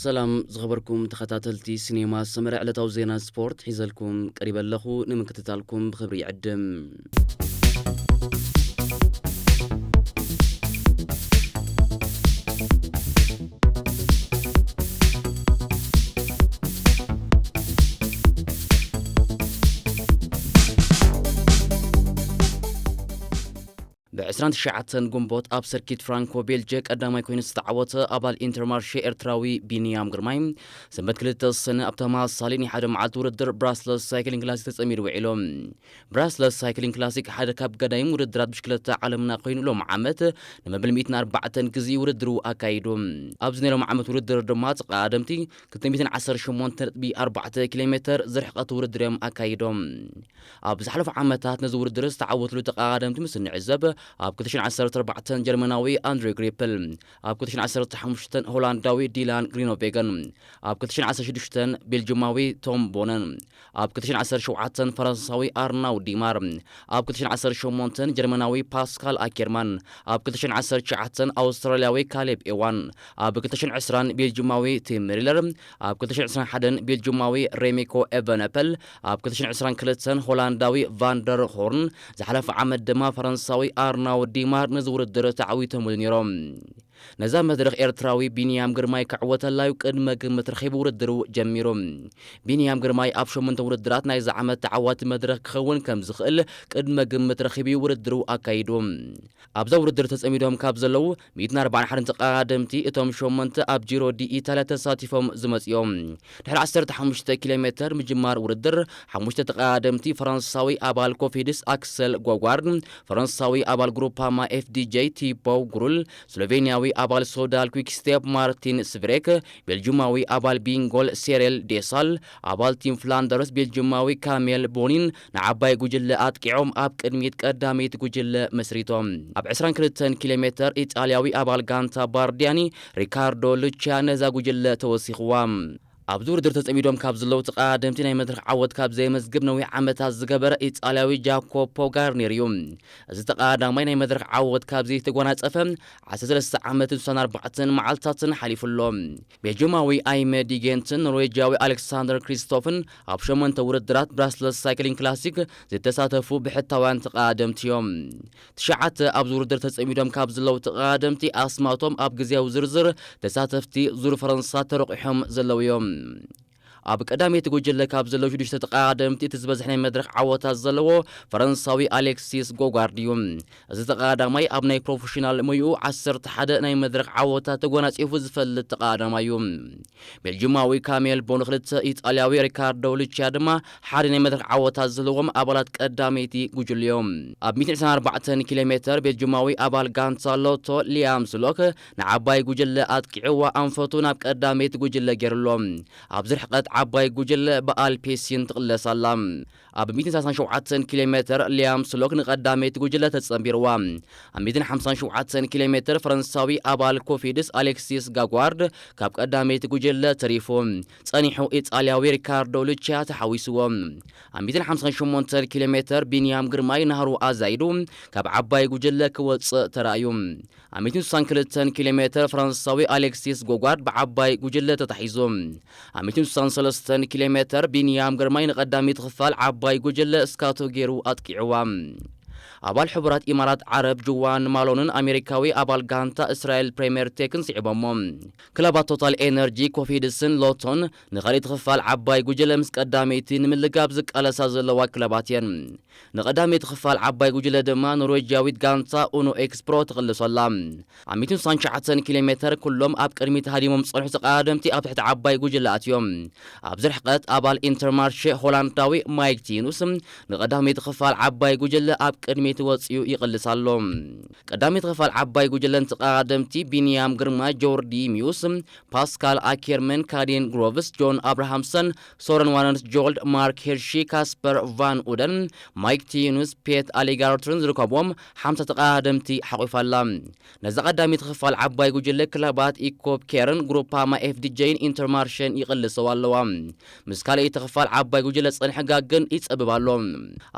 ሰላም ዝኸበርኩም ተኸታተልቲ ሲኔማ ሰመረ፣ ዕለታዊ ዜና ስፖርት ሒዘልኩም ቀሪበ ኣለኹ። ንምክትታልኩም ብኽብሪ ይዕድም። ብ ዕስራን ትሽዓተን ግንቦት ኣብ ሰርኪት ፍራንኮ ቤልጅ ቀዳማይ ኮይኑ ዝተዓወተ ኣባል ኢንተርማርሼ ኤርትራዊ ቢንያም ግርማይ፣ ሰንበት ክልተ ሰነ ኣብ ተመሳሳሊ ናይ ሓደ መዓልቲ ውድድር ብራስለስ ሳይክሊንግ ክላሲክ ተጸሚዱ ውዒሉ። ብራስለስ ሳይክሊንግ ክላሲክ ሓደ ካብ ቀዳይም ውድድራት ብሽክለታ ዓለምና ኮይኑ፣ ሎም ዓመት ንመበል ሚእትን ኣርባዕተን ግዜ ውድድሩ ኣካይዱ። ኣብዚ ናይ ሎም ዓመት ውድድር ድማ ተቐዳደምቲ ክልተ ሚእትን ዓሰርተ ሸሞንተ ነጥቢ ኣርባዕተ ኪሎ ሜተር ዝርሕቐት ውድድር እዮም ኣካይዶም። ኣብ ዝሓለፉ ዓመታት ነዚ ውድድር ዝተዓወትሉ ተቐዳደምቲ ምስ እንዕዘብ፣ ኣብ ክልተ ሽሕን ዓሰርተ ኣርባዕተን ጀርመናዊ ኣንድሬ ግሪፕል፣ ኣብ ክልተ ሽሕን ዓሰርተ ሓሙሽተን ሆላንዳዊ ዲላን ግሪኖቬገን፣ ኣብ ክልተ ሽሕን ዓሰርተ ሽዱሽተን ቤልጅማዊ ቶም ቦነን፣ ኣብ ክልተ ሽሕን ዓሰርተ ሸውዓተን ፈረንሳዊ ኣርናው ዲማር፣ ኣብ ክልተ ሽሕን ዓሰርተ ሸሞንተን ጀርመናዊ ፓስካል ኣኬርማን፣ ኣብ ክልተ ሽሕን ዓሰርተ ትሽዓተን ኣውስትራልያዊ ካሌብ ኤዋን፣ ኣብ ክልተ ሽሕን ዕስራን ቤልጅማዊ ቲም ሚለር፣ ኣብ ክልተ ሽሕን ዕስራን ሓደን ቤልጅማዊ ሬሚኮ ኤቨነፐል፣ ኣብ ክልተ ሽሕን ዕስራን ክልተን ሆላንዳዊ ቫንደር ሆርን፣ ዝሓለፈ ዓመት ድማ ፈረንሳዊ ኣርናው ዲማር ነዚ ውድድር ተዓዊቶምሉ ነይሮም። ነዛ መድረኽ ኤርትራዊ ቢንያም ግርማይ ክዕወተላዩ ቅድመ ግምት ረኺቡ ውድድሩ ጀሚሩ። ቢንያም ግርማይ ኣብ ሸሞንተ ውድድራት ናይዚ ዓመት ተዓዋቲ መድረኽ ክኸውን ከም ዝኽእል ቅድመ ግምት ረኺቡ ውድድሩ ኣካይዱ። ኣብዛ ውድድር ተጸሚዶም ካብ ዘለዉ ሚእትን ኣርባዓን ሓደን ተቐዳደምቲ፣ እቶም ሸሞንተ ኣብ ጂሮ ዲ ኢታልያ ተሳቲፎም ዝመጽኡ እዮም። ድሕሪ ዓሰርተ ሓሙሽተ ኪሎ ሜተር ምጅማር ውድድር፣ ሓሙሽተ ተቐዳደምቲ፣ ፈረንሳዊ ኣባል ኮፊድስ ኣክሰል ጎጓርድ፣ ፈረንሳዊ ኣባል ግሩፓማ ኤፍ ዲ ጄ ቲፖው ግሩል፣ ስሎቬንያዊ ኣባል ሶዳል quick step ማርቲን ስቭሬክ፣ ቤልጁማዊ ኣባል ቢንጎል ሴሬል ዴሳል፣ ኣባል ቲም ፍላንደርስ ቤልጁማዊ ካሜል ቦኒን ንዓባይ ጉጅለ ኣጥቂዖም ኣብ ቅድሚት ቀዳመይቲ ጉጅለ መስሪቶም። ኣብ ዕስራን ክልተን ኪሎ ሜተር ኢጣልያዊ ኣባል ጋንታ ባርዲያኒ ሪካርዶ ሉቺያ ነዛ ጉጅለ ተወሲኽዋ። ኣብዚ ውድድር ተጸሚዶም ካብ ዘለዉ ተቐዳደምቲ ናይ መድረኽ ዓወት ካብ ዘየመዝግብ ነዊሕ ዓመታት ዝገበረ ኢጣልያዊ ጃኮፖ ጋርኔር እዩ። እዚ ተቐዳዳማይ ናይ መድረኽ ዓወት ካብ ዘይተጎናጸፈ ዓሰርተ ሰለስተ ዓመትን ስሳን ኣርባዕተን መዓልታትን ሓሊፉ ኣሎ። ቤልጅማዊ ኣይመ ዲጌንትን ኖርዌጃዊ ኣሌክሳንደር ክሪስቶፍን ኣብ ሸሞንተ ውድድራት ብራስለስ ሳይክሊንግ ክላሲክ ዝተሳተፉ ብሕታውያን ተቐዳደምቲ እዮም። ትሽዓተ ኣብዚ ውድድር ተጸሚዶም ካብ ዘለዉ ተቐዳደምቲ ኣስማቶም ኣብ ግዜያዊ ዝርዝር ተሳተፍቲ ዙር ፈረንሳ ተረቑሖም ዘለዉ እዮም። ኣብ ቀዳመይቲ ጉጅለ ካብ ዘለዉ ሽዱሽተ ተቐዳደምቲ እቲ ዝበዝሕ ናይ መድረኽ ዓወታት ዘለዎ ፈረንሳዊ ኣሌክሲስ ጎጓርድ እዩ። እዚ ተቐዳዳማይ ኣብ ናይ ፕሮፌሽናል ሞይኡ ዓሰርተ ሓደ ናይ መድረኽ ዓወታት ተጎናጺፉ ዝፈልጥ ተቐዳዳማይ እዩ። ቤልጅማዊ ካሜል ቦን ክልተ፣ ኢጣልያዊ ሪካርዶ ሉቺያ ድማ ሓደ ናይ መድረኽ ዓወታት ዘለዎም ኣባላት ቀዳመይቲ ጉጅለ እዮም። ኣብ ሚእትን ዕስራን ኣርባዕተን ኪሎ ሜተር ቤልጅማዊ ኣባል ጋንታ ሎቶ ሊያም ስሎክ ንዓባይ ጉጅለ ኣጥቂዕዋ ኣንፈቱ ናብ ቀዳመይቲ ጉጅለ ገይሩሎ። ኣብዚ ርሕቀት ዓባይ ጉጅለ ብኣልፔሲን ትቕለስ ኣላ። ኣብ ሚእትን ሰላሳን ሸውዓተን ኪሎ ሜተር ሊያም ስሎክ ንቐዳመይቲ ጉጅለ ተጸንቢርዋ። ኣብ ሚእትን ሓምሳን ሸውዓተን ኪሎ ሜተር ፈረንሳዊ ኣባል ኮፊድስ ኣሌክሲስ ጋጓርድ ካብ ቀዳመይቲ ጉጅለ ተሪፉ። ጸኒሑ ኢጣልያዊ ሪካርዶ ሉቺያ ተሓዊስዎ። ኣብ ሚእትን ሓምሳን ሸሞንተን ኪሎ ሜተር ቢንያም ግርማይ ናህሩ ኣዛይዱ ካብ ዓባይ ጉጅለ ክወጽእ ተራእዩ። ኣብ ሚእትን ስሳን ክልተን ኪሎ ሜተር ፈረንሳዊ ኣሌክሲስ ጎጓርድ ብዓባይ ጉጅለ ተታሒዙ። ኣብ ሚእትን ስሳን ሰለስተን ኪሎ ሜተር ቢንያም ግርማይ ንቐዳሚት ክፋል ዓባይ ጉጅለ እስካቶ ገይሩ ኣጥቂዕዋ። ኣባል ሕቡራት ኢማራት ዓረብ ጁዋን ማሎንን ኣሜሪካዊ ኣባል ጋንታ እስራኤል ፕሬምየር ቴክን ስዒቦሞ። ክለባት ቶታል ኤነርጂ ኮፊድስን ሎቶን ንኻልእቲ ክፋል ዓባይ ጉጅለ ምስ ቀዳመይቲ ንምልጋብ ዝቃለሳ ዘለዋ ክለባት እየን። ንቐዳመይቲ ክፋል ዓባይ ጉጅለ ድማ ኖርዌጃዊት ጋንታ ኡኖ ኤክስፕሮ ትቕልሶ ኣላ። ኣብ ሚእትን ስሳን ትሽዓተን ኪሎ ሜተር ኩሎም ኣብ ቅድሚት ሃዲሞም ዝጸንሑ ተቐዳደምቲ ኣብ ትሕቲ ዓባይ ጉጅለ ኣትዮም። ኣብዚ ርሕቀት ኣባል ኢንተርማርሼ ሆላንዳዊ ማይክ ቲኑስ ንቐዳመይቲ ክፋል ዓባይ ጉጅለ ኣብ ቅድሚት ወጺኡ ይቕልስ ኣሎ። ቀዳመይቲ ክፋል ዓባይ ጉጅለን ተቐዳደምቲ ቢንያም ግርማ፣ ጆርዲ ሚዩስ፣ ፓስካል ኣኬርመን፣ ካዲን ግሮቭስ፣ ጆን ኣብርሃምሰን፣ ሶረን ዋነንስ ጆልድ፣ ማርክ ሄርሺ፣ ካስፐር ቫን ኡደን፣ ማይክ ቲኑስ፣ ፔት ኣሊጋርትርን ዝርከብዎም ሓምሳ ተቐዳደምቲ ሓቑፋ ኣላ። ነዛ ቀዳሚት ክፋል ዓባይ ጉጅለ ክለባት ኢኮፕ ኬርን ግሩፓማ ኤፍዲጄን ኢንተርማርሸን ይቕልሰዋ ኣለዋ። ምስ ካልኣይቲ ክፋል ዓባይ ጉጅለ ዝጸንሐ ጋግ ግን ይጸብብ ኣሎ።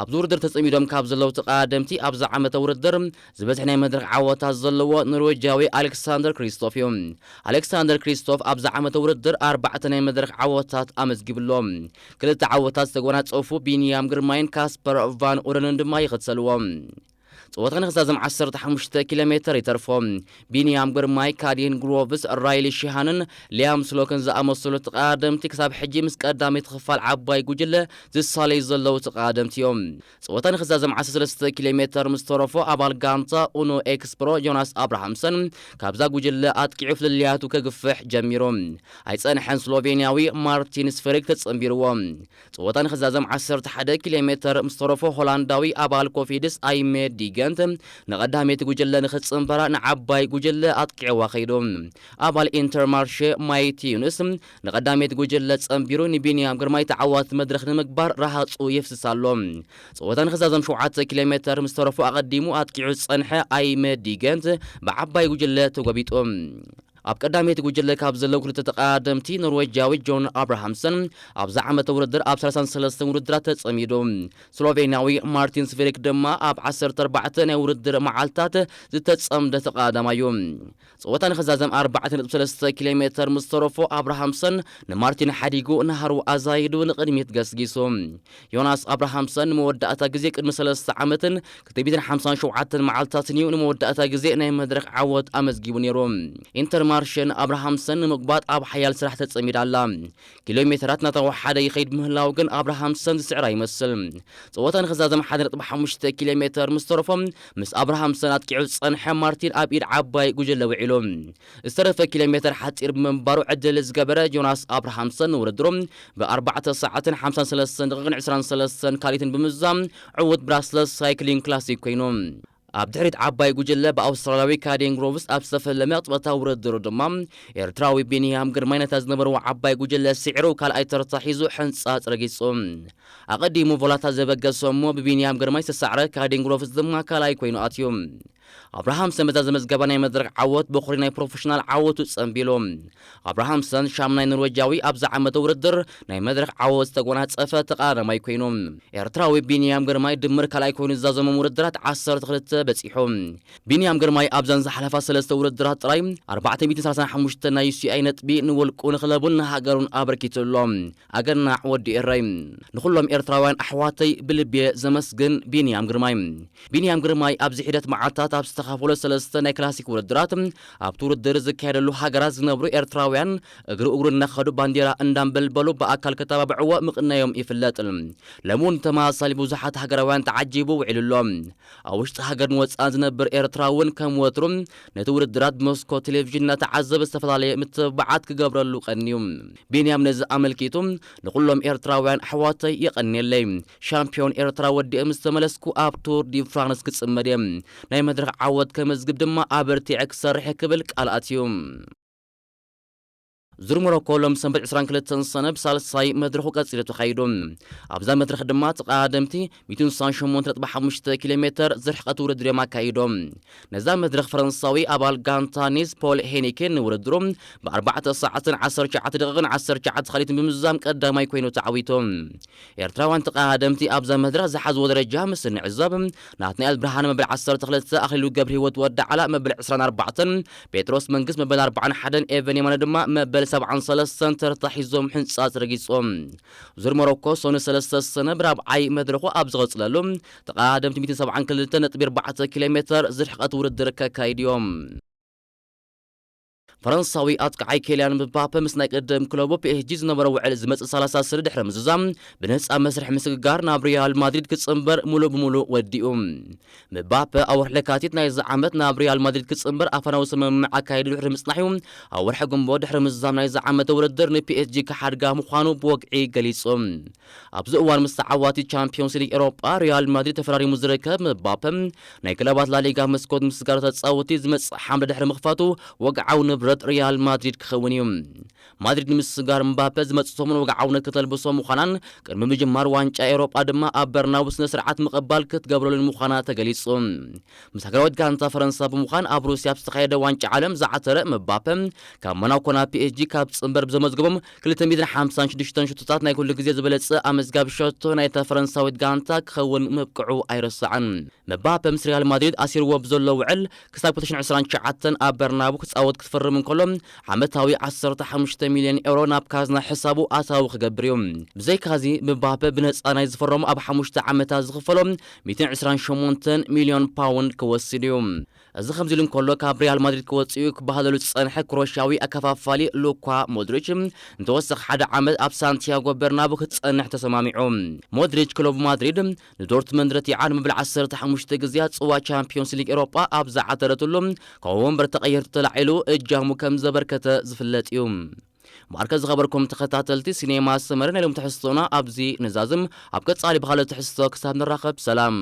ኣብዚ ውድድር ተጸሚዶም ካብ ዘለዉ ተቐዳደምቲ ኣብዛ ዓመተ ውድድር ዝበዝሐ ናይ መድረኽ ዓወታት ዘለዎ ኖርዌጃዊ ኣሌክሳንደር ክሪስቶፍ እዩ። ኣሌክሳንደር ክሪስቶፍ ኣብዛ ዓመተ ውድድር ኣርባዕተ ናይ መድረኽ ዓወታት ኣመዝጊቡ ኣሎ። ክልተ ዓወታት ዝተጎናጸፉ ቢንያም ግርማይን ካስፐር ቫን ኡረንን ድማ ይኽተልዎ። ጸወታ ንኽዛዘም ዓሰርተ ሓሙሽተ ኪሎ ሜተር ይተርፎ። ቢንያም ግርማይ፣ ካዲን ግሮቭስ፣ ራይሊ ሺሃንን ሊያም ስሎክን ዝኣመሰሉ ተቐዳደምቲ ክሳብ ሕጂ ምስ ቀዳመይቲ ክፋል ዓባይ ጉጅለ ዝሳለዩ ዘለዉ ተቐዳደምቲ እዮም። ጸወታ ንኽዛዘም ዓሰርተ ሰለስተ ኪሎ ሜተር ምስ ተረፎ፣ ኣባል ጋንታ ኡኖ ኤክስፕሮ ዮናስ ኣብርሃምሰን ካብዛ ጉጅለ ኣጥቂዑ ፍልልያቱ ከግፍሕ ጀሚሩ። ኣይጸንሐን፣ ስሎቬንያዊ ማርቲን ስፈሪክ ተጸንቢርዎ። ጸወታ ንኽዛዘም ዓሰርተ ሓደ ኪሎ ሜተር ምስ ተረፎ፣ ሆላንዳዊ ኣባል ኮፊድስ ኣይሜድ ዲገንት ንቐዳመይቲ ጉጅለ ንኽጽንበራ ንዓባይ ጉጅለ ኣጥቂዕዋ ከይዱ። ኣባል ኢንተርማርሼ ማይቲ ዩንስ ንቐዳመይቲ ጉጅለ ጸንቢሩ ንቢንያም ግርማይ ተዓዋቲ መድረኽ ንምግባር ረሃጹ የፍስስ ኣሎ። ጸወታ ንኽዛዘም ሸውዓተ ኪሎ ሜተር ምስ ተረፎ፣ ኣቐዲሙ ኣጥቂዑ ዝጸንሐ ኣይሜድ ዲገንት ብዓባይ ጉጅለ ተጎቢጡ። ኣብ ቀዳመይቲ ጉጅለ ካብ ዘለዉ ክልተ ተቐዳደምቲ፣ ኖርዌጃዊ ጆን ኣብርሃምሰን ኣብዚ ዓመተ ውድድር ኣብ ሰላሳን ሰለስተን ውድድራት ተጸሚዱ። ስሎቬንያዊ ማርቲን ስቬሪክ ድማ ኣብ ዓሰርተ ኣርባዕተ ናይ ውድድር መዓልታት ዝተጸምደ ተቐዳዳማይ እዩ። ጸወታ ንኽዛዘም ኣርባዕተ ነጥቢ ሰለስተ ኪሎ ሜተር ምስ ተረፎ፣ ኣብርሃምሰን ንማርቲን ሓዲጉ፣ ናህሩ ኣዛይዱ ንቕድሚት ገስጊሱ። ዮናስ ኣብርሃምሰን ንመወዳእታ ግዜ ቅድሚ ሰለስተ ዓመትን ክልተ ሚእትን ሓምሳን ሸውዓተን መዓልታትን እዩ ንመወዳእታ ግዜ ናይ መድረኽ ዓወት ኣመዝጊቡ ነይሩ። ኢንተርማርሸን ኣብርሃምሰን ንምጉባጥ ኣብ ሓያል ስራሕ ተጸሚዳ ኣላ። ኪሎ ሜተራት እናተወሓደ ይኸይድ ምህላው ግን ኣብርሃምሰን ዝስዕራ ይመስል። ጸወታ ንኽዛዘም ሓደ ነጥቢ ሓሙሽተ ኪሎ ሜተር ምስ ተረፎ፣ ምስ ኣብርሃምሰን ኣጥቂዑ ዝጸንሐ ማርቲን ኣብ ኢድ ዓባይ ጉጅለ ውዒሉ። ዝተረፈ ኪሎ ሜተር ሓጺር ብምንባሩ ዕድል ዝገበረ ዮናስ ኣብርሃምሰን ንውድድሩ ብኣርባዕተ ሰዓትን ሓምሳን ሰለስተን ደቂቕን ዕስራን ሰለስተን ካልኢትን ብምዛም ዕዉት ብራስለስ ሳይክሊንግ ክላሲክ ኮይኑ። ኣብ ድሕሪት ዓባይ ጉጅለ ብኣውስትራልያዊ ካዴን ግሮቭስ ኣብ ዝተፈለመ ቅጽበታዊ ውድድሩ ድማ ኤርትራዊ ቢንያም ግርማይ ነታ ዝነበርዎ ዓባይ ጉጅለ ስዒሩ ካልኣይ ተርታ ሒዙ ሕንጻጽ ረጊጹ። ኣቐዲሙ ቮላታ ዘበገሰ እሞ ብቢንያም ግርማይ ዝተሳዕረ ካዴን ግሮቭስ ድማ ካልኣይ ኮይኑ ኣትዩ። ኣብርሃም ሰመዛ ዘመዝገባ ናይ መድረኽ ዓወት በኹሪ ናይ ፕሮፌሽናል ዓወቱ ጸንቢሉ። ኣብርሃምሰን ሻምናይ ኖርዌጃዊ ኣብዛ ዓመተ ውድድር ናይ መድረኽ ዓወት ዝተጎናጸፈ ተቐዳዳማይ ኮይኑ። ኤርትራዊ ቢንያም ግርማይ ድምር ካልኣይ ኮይኑ ዝዛዘሞም ውድድራት ዓሰርተ ክልተ በጺሑ። ቢንያም ግርማይ ኣብዘን ዝሓለፋ ሰለስተ ውድድራት ጥራይ ኣርባዕተ ሚእትን ሰላሳን ሓሙሽተ ናይ ዩ ሲ ኣይ ነጥቢ ንውልቁ ንክለቡን ንሃገሩን ኣበርኪቱ ኣሎ። ኣገናዕ ወዲ ኤረይ። ንኹሎም ኤርትራውያን ኣሕዋተይ ብልቤ ዘመስግን ቢንያም ግርማይ። ቢንያም ግርማይ ኣብዚ ሒደት መዓልታት ኣብ ዝተኻፈሎ ሰለስተ ናይ ክላሲክ ውድድራት ኣብቲ ውድድር ዝካየደሉ ሃገራት ዝነብሩ ኤርትራውያን እግሪ እግሩ እናኸዱ ባንዴራ እንዳንበልበሉ ብኣካል ከተባብዕዎ ምቕናዮም ይፍለጥ። ሎሚ እውን ተመሳሳሊ ብዙሓት ሃገራውያን ተዓጂቡ ውዒሉ ኣሎ። ኣብ ውሽጢ ሃገርን ወጻእን ዝነብር ኤርትራ እውን ከም ወትሩ ነቲ ውድድራት ብመስኮት ቴሌቪዥን እናተዓዘበ ዝተፈላለየ ምትብባዓት ክገብረሉ ቀንዩ። ቢንያም ነዚ ኣመልኪቱ ንኹሎም ኤርትራውያን ኣሕዋተይ የቐንየለይ። ሻምፒዮን ኤርትራ ወዲኤ ምስ ተመለስኩ ኣብ ቱር ዲ ፍራንስ ክጽመድ እየ። ናይ መድረኽ ዓወት ከመዝግብ ድማ ኣበርቲዐ ክሰርሕ እየ ክብል ቃል ኣትዩ። ዙር ሞሮኮ ሎም ሰንበት ዕስራን ክልተን ሰነ ብሳልሳይ መድረኹ ቀጺሉ ተኻይዱ። ኣብዛ መድረኽ ድማ ተቐዳደምቲ ሚእትን ስሳን ሸሞንተ ነጥቢ ሓሙሽተ ኪሎ ሜተር ዝርሕቀት ውድድር እዮም ኣካይዶም። ነዛ መድረኽ ፈረንሳዊ ኣባል ጋንታ ኒስ ፖል ሄኒኬ ንውድድሩ ብኣርባዕተ ሰዓትን ዓሰርተ ትሽዓተ ደቂቕን ዓሰርተ ትሽዓተ ካልኢትን ብምዝዛም ቀዳማይ ኮይኑ ተዓዊቱ። ኤርትራውያን ተቐዳደምቲ ኣብዛ መድረኽ ዝሓዝዎ ደረጃ ምስ እንዕዘብ፣ ናትናኤል ብርሃነ መበል ዓሰርተ ክልተ፣ ኣኽሊሉ ገብረህይወት ወዲ ዓላ መበል ዕስራን ኣርባዕተን፣ ጴጥሮስ መንግስት መበል ኣርባዓን ሓደን፣ ኤቨን የማነ ድማ መበል ሰብዓን ሰለስተን ተርታ ሒዞም ሕንጻጽ ረጊጾም። ዙር ሞሮኮ ሶኒ ሰለስተ ሰነ ብራብዓይ መድረኹ ኣብ ዝቐጽለሉ፣ ተቐዳደምቲ ሚእትን ሰብዓን ክልተ ነጥቢ ኣርባዕተ ኪሎ ሜተር ዝርሕቀት ውድድር ከካይዱ እዮም። ፈረንሳዊ ኣጥቃዓይ ኬልያን ምባፔ ምስ ናይ ቅድም ክለቡ ፒ ኤስ ጂ ዝነበሮ ውዕል ዝመጽእ ሰላሳ ስሪ ድሕሪ ምዝዛም ብነጻ መስርሕ ምስግጋር ናብ ሪያል ማድሪድ ክጽንበር ሙሉእ ብሙሉእ ወዲኡ። ምባፔ ኣብ ወርሒ ለካቲት ናይዚ ዓመት ናብ ሪያል ማድሪድ ክጽንበር ኣፋናዊ ስምምዕ ኣካይዱ ድሕሪ ምጽናሕ እዩ። ኣብ ወርሒ ግንቦት ድሕሪ ምዝዛም ናይዚ ዓመት ውድድር ን ፒ ኤስ ጂ ክሓድጋ ምዃኑ ብወግዒ ገሊጹ። ኣብዚ እዋን ምስ ተዓዋቲ ቻምፒዮንስ ሊግ ኤሮጳ ሪያል ማድሪድ ተፈራሪሙ ዝርከብ ምባፔ ናይ ክለባት ላሊጋ መስኮት ምስጋር ተጻወቲ ዝመጽእ ሓምለ ድሕሪ ምኽፋቱ ወግዓዊ ንብረት ንብረት ሪያል ማድሪድ ክኸውን እዩ። ማድሪድ ንምስጋር ምባፔ ዝመጽእ ሰሙን ወግዓውነት ክተልብሶ ምዃናን ቅድሚ ምጅማር ዋንጫ ኤውሮጳ ድማ ኣብ በርናቡ ስነ ስርዓት ምቕባል ክትገብረሉን ምዃና ተገሊጹ። ምስ ሃገራዊት ጋንታ ፈረንሳ ብምዃን ኣብ ሩስያ ኣብ ዝተኻየደ ዋንጫ ዓለም ዝዓተረ ምባፔ ካብ ሞናኮ ናብ ፒ ኤስ ጂ ካብ ጽንበር ብዘመዝገቦም ክልተ ሚእትን ሓምሳን ሽዱሽተን ሽቶታት ናይ ኩሉ ግዜ ዝበለጸ ኣመዝጋቢ ሸቶ ናይታ ፈረንሳዊት ጋንታ ክኸውን ምብቅዑ ኣይረሳዕን። ምባፔ ምስ ሪያል ማድሪድ ኣሲርዎ ብዘሎ ውዕል ክሳብ ክልተ ሽሕን ዕስራን ትሽዓተን ኣብ በርናቡ ክጻወት ክትፍርም እንከሎ ዓመታዊ ዓሰርተ ሓሙሽተ ሚልዮን ኤውሮ ናብ ካዝና ሕሳቡ ኣታዊ ክገብር እዩ። ብዘይካዚ ምባፔ ብነጻ ናይ ዝፈረሙ ኣብ ሓሙሽተ ዓመታት ዝኽፈሎ ሚእትን ዕስራን ሸሞንተን ሚልዮን ፓውንድ ክወስድ እዩ። እዚ ከምዚ ኢሉ እንከሎ ካብ ሪያል ማድሪድ ክወጽእ እዩ ክበሃለሉ ዝጸንሐ ክሮሽያዊ ኣከፋፋሊ ሉኳ ሞድሪች ንተወሳኺ ሓደ ዓመት ኣብ ሳንቲያጎ በርናቡ ክጸንሕ ተሰማሚዑ። ሞድሪች ክለቡ ማድሪድ ንዶርትመንድ ረቲዓ ንምብላዕ ዓሰርተ ሓሙሽተ ግዜያት ጽዋ ቻምፒዮንስ ሊግ ኤውሮጳ ኣብ ዝዓተረትሉ ካብ ወንበር ተቐየርቲ ተላዒሉ እጃሙ ከም ዘበርከተ ዝፍለጥ እዩ። ማርከ ዝኸበርኩም ተኸታተልቲ ሲኔማ ሰመረ ናይ ሎም ትሕዝቶና ኣብዚ ንዛዝም። ኣብ ቀጻሊ ብኻልእ ትሕዝቶ ክሳብ ንራኸብ ሰላም።